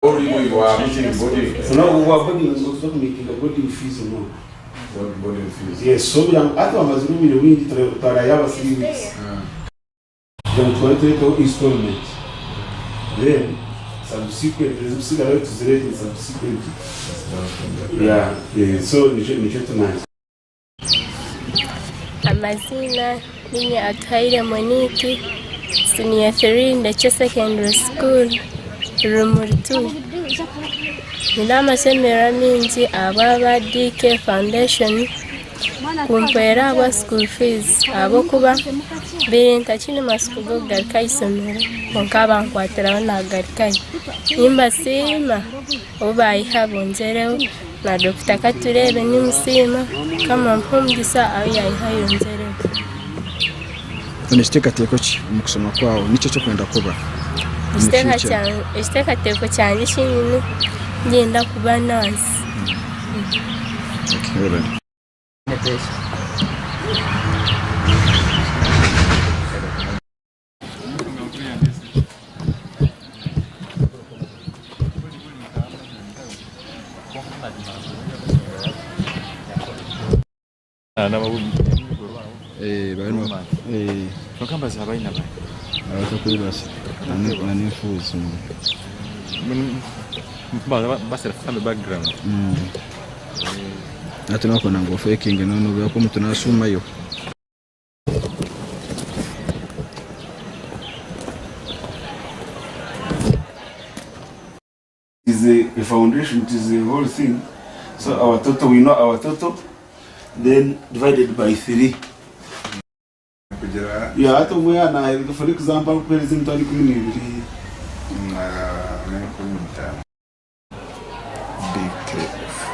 Boarding you are meeting boarding. So now we are boarding, we are making a boarding fees no. Boarding fees. Yes, so kugira ngu hati bamazire obwire bwingi twarayo aba 3 weeks. Kugira ngu tware tureeteho installment. Then subsequent ezikusigarayo tuzireete subsequent. Yeah, eh, so nikyo nikyo tunangira. Amaziina ninye Atuhaire Monique, siniya 3 Ndekye Secondary School, Rumuri 2. Nyine amashemererwa maingi ahabw'aba DK Foundation kumpwera ahabwa school fees ahabw'okuba mbaire ntakiine matsiko g'okugaruka aha ishomero kwonka bankwatiraho nagarukayo. Nimbasiima obu baayiha bongyereho. Na Dokita Katureebe nimusiima, Mukama amuhe omugisa ahu yaayiha ayongyereho. Oine kiteekateeko ki omu kushoma kwawe? Niki eki orikwenda kuba omu future? Ekiteekateeko kyangye eki nyine, niinyenda kuba naasi. Okay, webale. Hati nokwenda ngu ofekinge noba omuntu nashuumayo. Is a foundation it is a whole thing so our total we know our total then divided by 3 Kugira yeah hati omwe yaana for example arikukuhereza emitwaro 12. Na 15. DKF.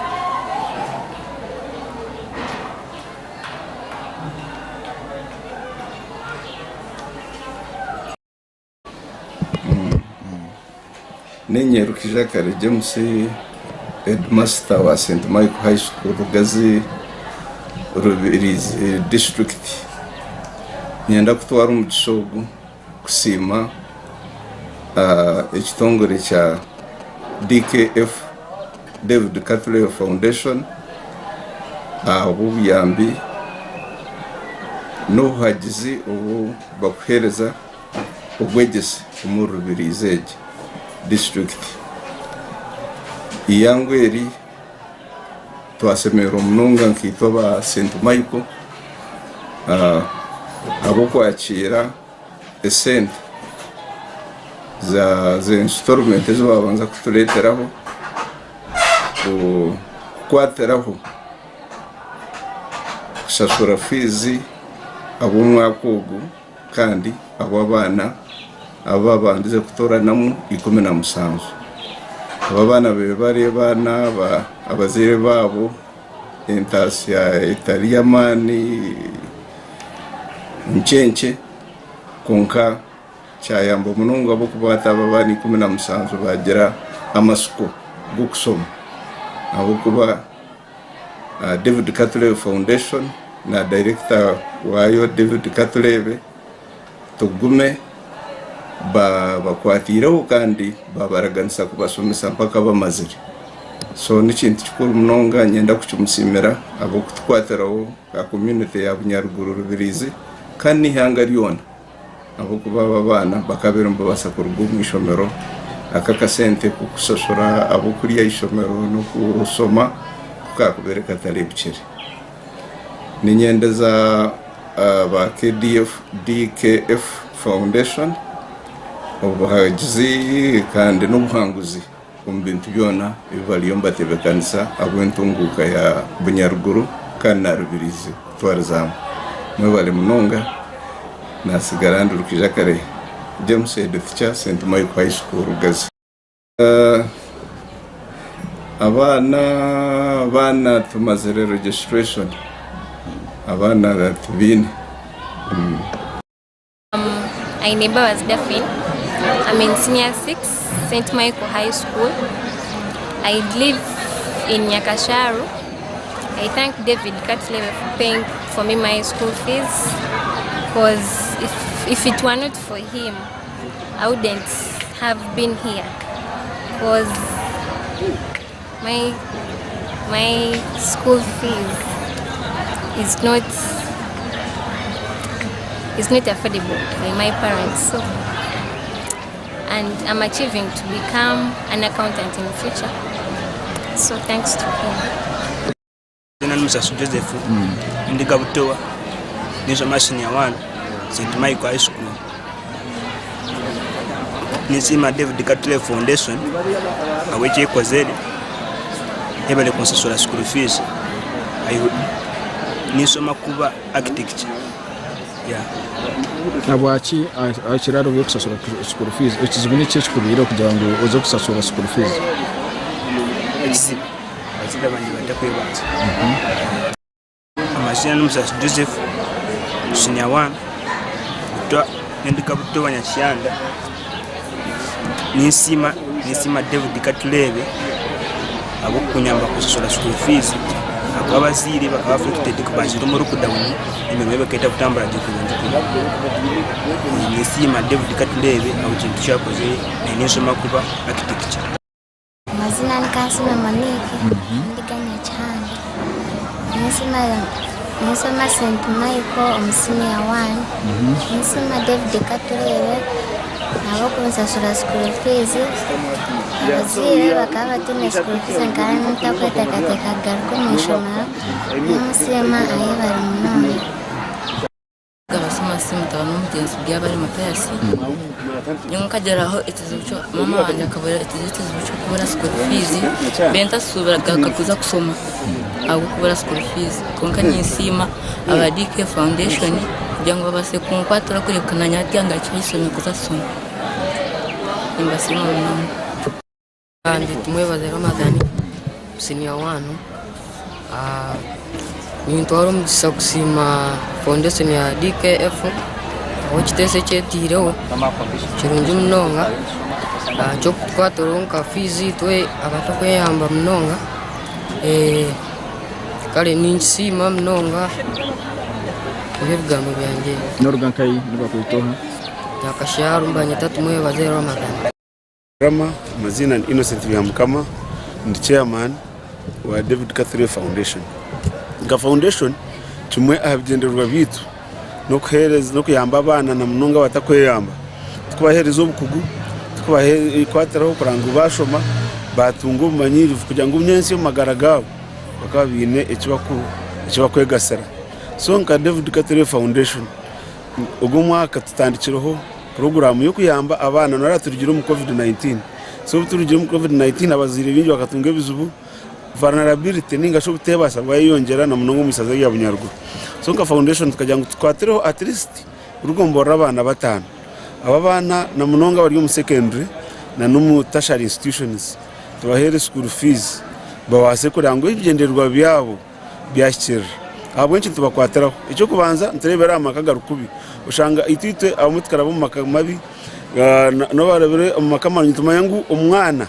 Niinye Rukija Kare James, Headmaster wa St Michael High School Rugazi, Rubirizi District. Niinyenda kutwara omugisha ogu kusiima ekitongore kya DKF, David Katureebe Foundation, ahabw'obuyambi n'obuhagizi obu barikuheereza obwegyese omuri Rubirizi egi disiturikiti. Eihangwe eri twashemererwa munonga nkaitwe aba St Michael ahabw'okwakiira esente za insitorimenti ezi baabanza kutureeteraho kukwatiraho kushashura fiizi ab'omwaka ogu kandi ab'abaana abu baabandize kutooranamu 17. Abo abaana babaire bari abaana abazaire baabo entaasya etari y'amaani nkye nkye kwonka kyayamba munonga ahabw'okuba hati abo abaana 17 baagira amatsiko g'okushoma ahabw'okuba David Katureebe Foundation na dayirekita waayo David Katureebe Tugume babakwatiireho kandi babaraganisa kubashomesa mpaka bamazire. So n'ekintu kikuru munonga niinyenda kukimusiimira ahabw'okutukwatiraho nka community ya Bunyaruguru Rubirizi kandi n'eihanga ryona ahabw'okuba aba abaana bakabaire nibabaasa kuruga omu ishomero aka akasente k'okushashura ab'okurya aha ishomero n'okushoma ku kaakubaire katareebukire. Niinyendeza aba KDF, DKF Foundation obuhagizi kandi n'obuhanguzi omu bintu byona ebi bariyo nibatebeekanisa ahabw'entunguuka ya Bunyaruguru kandi na Rubirizi kutwariza hamwe. Mwebare munonga. Naatsigara ndi Rukija Kare James Head Teacher, St Michael High School Rugazi. Abaana abaana tumazire registration abaana tubaine. Ainembabazi Daphine, I'm in senior 6, St Michael High School. I live in Nyakasharu. I thank David Katlebe for paying for me my school fees because if, if it were not for him, I wouldn't have been here. Because my my school fees is not is not affordable by my parents so and I'm achieving to become an accountant in the future so thanks to him. Amazina ni Musaasi Joseph, ndi Butowa, ninshoma senior one St Michael High School. Ninsiima David Katule Foundation ahabw'eki ekozire, yebare kunsasura school fees. Ninshoma kuba architecture. Habwaki ekiraro by'okusasura school fees? Ekizibu niki ekikubaireho kugira ngu oze kusasura school fees? Ekizibu abazaire bangye batakwebaza. Amazina ni Musasi Joseph, senior one, ninduga Butoba Nyakyanda. Ninsiima ninsiima David Katureebe ahabw'okunyamba kushashura school fees ahakuba abazaire bakaba affected ku baagiire omu lockdown emirimo yaabo ekaba etarikutambura gye kurungi kurungi. Ninsiima David Katureebe ahabw'ekintu eki yakozire naanye ninshoma kuba architecture. Amazina ni Kansiime Monique, ndi ga Nyakihanda. Ninshoma St Michael omu siniya wani. Ninsiima David Katureebe ahabw'okunshashura school fees. Abazaire bakaba bataine school fees nkaba ntakweteekateeka kugaruka omu ishomero. Nimusiima ayebare munonga. Abasomasi mutabani w'omugyenzi Byabari Mathias nyowe nkagiraho ekizibu kyo maama wangye akabura ekizibu ky'okubura school fees mbe ntasuubiraga kuza kushoma ahabw'okubura school fees kwonka ninsiima aba DK foundation kugira ngu babaase kunkwatira kureebeka nanye hati ngarukire ah'eishomero kuza kushoma nimbasiima munonga. Ndi Tumwebaze Ramadhan, siniya wani. Nintwara omugisha kusiima foundation ya DKF ahabw'ekiteeso eki etaireho kirungi munonga ky'okutukwatiraho nka fiizi itwe abatarikweyamba munonga. Kare ninkisiima munonga nibyo ebigambo byangye. Noruga nkahi? Nibakweta oha? Nyakasharu nibanyeta Tumwebaze Ramadhan. Rama, Amaziina ni Innocent Byamukama, ndi chairman wa David Catholic Foundation. Nka foundation, kimwe aha bigyendererwa byaitu n'okuheereza n'okuyamba abaana na munonga abatakweyamba. Tukubaheereza obukugu, tukubakwatiraho kureba ngu baashoma, baatunga obumanyirivu kugira ngu nyentsya omu magara gaabo bakaba baine eki bakwegasira. So nka David Catholic Foundation, ogu omwaka tutandikireho Puroguraamu y'okuyamba abaana noreeba turugire omu covid 19 so obu turugire omu covid 19 abazaire baingi bakatunga ebizibu vulnerability ninga shi obutebaasa bwayeyongyera na munonga omu isaza rya Bunyaruguru so nka foundation tukagira ngu tukwatireho at least rugomborora abaana bataano abo abaana na munonga abari omu secondary na n'omu tertiary institutions tubaheere school fees babaase kureba ngu ebigyendererwa byabo byahikirira. Ahabw'enki nitubakwatiraho? Eky'okubanza, nitureebera aha maka agari kubi. Oshanga itwe itwe abamwe tukaraba omu maka mabi, n'obu arabire omu maka marungi nitumanya ngu omwana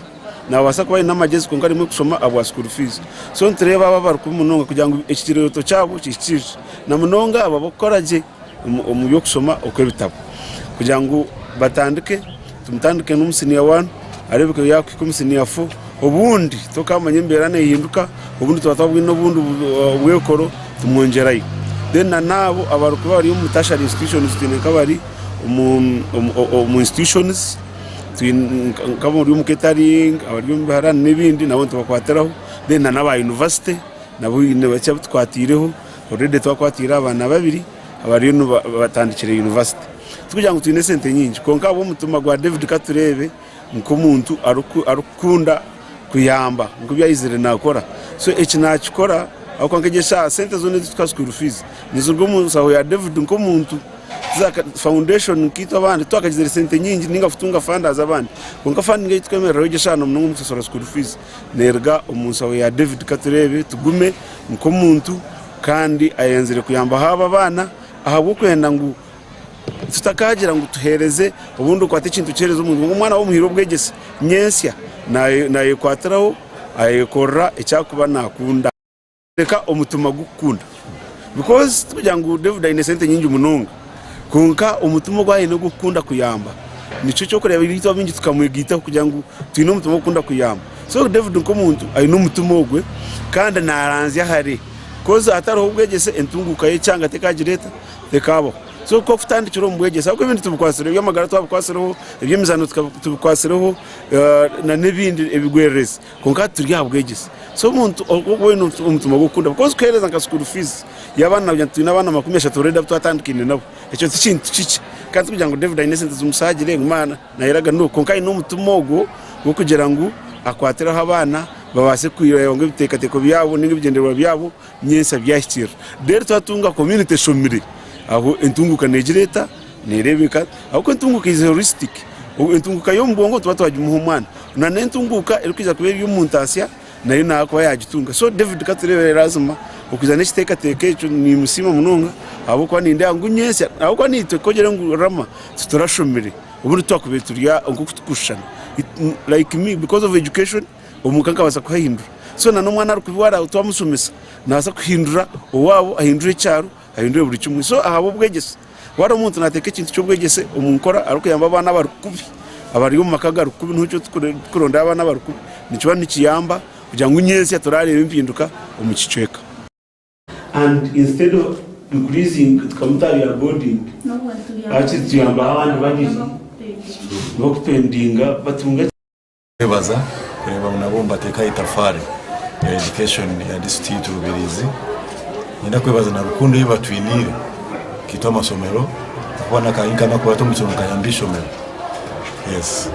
naabaasa kuba aine amagezi kwonka aremwe kushoma ahabwa school fees. So nitureeba abo abari kubi munonga kugira ngu ekirooto kyabo kihikiirire. Na munonga abo abarikukora gye omu by'okushoma okw'ebitabo kugira ngu batandike, tumutandike n'omu siniya wani areebeke yaakuhika omu siniya fo, obundi tokaamanya embeera neehinduka, obundi twaba twabwine obundi bwekoro tumwongyerayo. Then na n'abo abarikuba bari omu tertiary institutions twine nk'abari omu institutions nk'abari omu catering, abari omu biharani n'ebindi nabo nitubakwatiraho then na n'aba yunivasite nabo haine bakye abu tukwatiireho. Already twakwatiire abaana babiri abariyo nibatandikire yunivasite. Tikugira ngu twine esente nyingi kwonka ahabw'omutima gwa David katureebe nk'omuntu arikukunda kuyamba nk'oku yaizire nakora. So eki nakikora ahabw'okuba nk'egi eshaaha sente zoona ezitukuha school fees niziruga omu nshaho ya David nk'omuntu. Foundation nkaitwe abandi titwakagizire sente nyingi ninga kutunga funders abandi kwonka funding ei turikwemereraho egi eshaaha na munonga omu kushashura school fees neruga omu nshaho ya David katureebe tugume nk'omuntu kandi ayenzire kuyambaho abo abaana ahabw'okwenda ngu tutakagira ngu tuheereze obundi okwate ekintu okiheereze omuntu kwonka omwana waaba omuhaire obwegyese nyentsya nayekwatiraho ayekorera eki arikuba nakunda. Reka omutima gukukunda because tikugira ngu David aine sente nyingi munonga kwonka omutima ogu aine ogw'okukunda kuyamba. Nikyo ky'okureeba itwe abaingi tukamwegaitaho kugira ngu twine omutima gw'okukunda kuyamba. So David nk'omuntu aine omutima ogwe kandi naaranzya hare coz hatariho obwegyese entunguuka y'ekyanga tekagira eta? Tekaabaho. So k'okutandikira omu bwegyese ahabw'okuba ebindi tubikwatsireho, eby'amagara twabikwatsireho, eby'emizaano tubikwatsireho n'ebindi ebigwererezi kwonka hati turi aha bwegyese. So omuntu orikuba oine omutima gw'okukunda because kuheereza nka school fees y'abaana kugira ngu twine abaana 30 already abu twatandikaine nabo. Ekyo ti kintu kikye. Kandi tikugira ngu David aine esente zimusaagire ngu maana nayeraga no, kwonka aine omutima ogwo gw'okugira ngu akwatireho abaana babaase kureeba ngu ebiteekateeko byabo ninga ebigyendererwa byabo nyentsya byahikirira. Reero twatunga community eshomire, aho entunguuka negira eta? Nereebeka. Ahabw'okuba entunguuka is holistic. Entunguuka y'omu bwongo nituba twagimuha omwana. Na n'entunguuka erikwija kuba eri omu ntaasya nayo nakuba yagitunga. So David katureebere lazima okwija n'ekiteekateeko ekyo nimusiima munonga ahabw'okuba nindeeba ngu nyentsya ahabw'okuba naitwe ku ogire ngu Rama titurashomire obundi titwakubaire turi nk'oku turikushushana. Like me because of education omuka nkabaasa kuhahindura. So na n'omwana arikuba twamushomesa nabaasa kuhindura owaabo ahindure ekyaro ahindure buri kimwe. So ahabw'obwegyese Waaba omuntu naateeka ekintu ky'obwegyese omu nkora arikuyamba abaana abari kubi, abari omu maka agari kubi niho turikurondayo abaana abari kubi, nikiba nikiyamba kugira ngu nyentsya turaareeba empinduka omu kicweka. And instead of increasing tukamuta aha bya boarding hakiri tuyambaho abandi babiri bakupendinga batunga. Kwebaza kureeba ngu nabo nibateeka aha itafaari rya education ya disiturikiti yaitu Rubirizi. Niinyenda kwebaza na rukundo ei batwiniire nkaitwe amasomero ahakuba nakahi nkanakurata omu kisomero nkayamba eishomero. Yes.